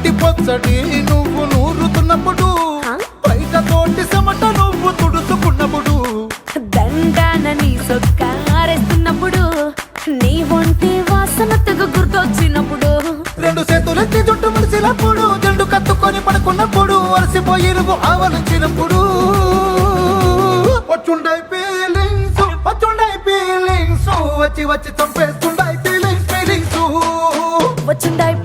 తోటి పచ్చడి నువ్వు నూరుతున్నప్పుడు, బయట తోటి సమట నువ్వు తుడుచుకున్నప్పుడు, దండాన నీ సొక్కారేస్తున్నప్పుడు, నీ ఒంటి వాసన తెగ గుర్తొచ్చినప్పుడు, రెండు చేతులెత్తి జుట్టు ముడిసినప్పుడు, జెండు కత్తుకొని పడుకున్నప్పుడు, అలసిపోయి నువ్వు ఆవలించినప్పుడు, వచ్చుండై ఫీలింగ్స్, వచ్చుండై ఫీలింగ్స్, వచ్చి వచ్చి చంపేస్తుండై ఫీలింగ్స్ ఫీలింగ్స్. వచ్చుండాయి.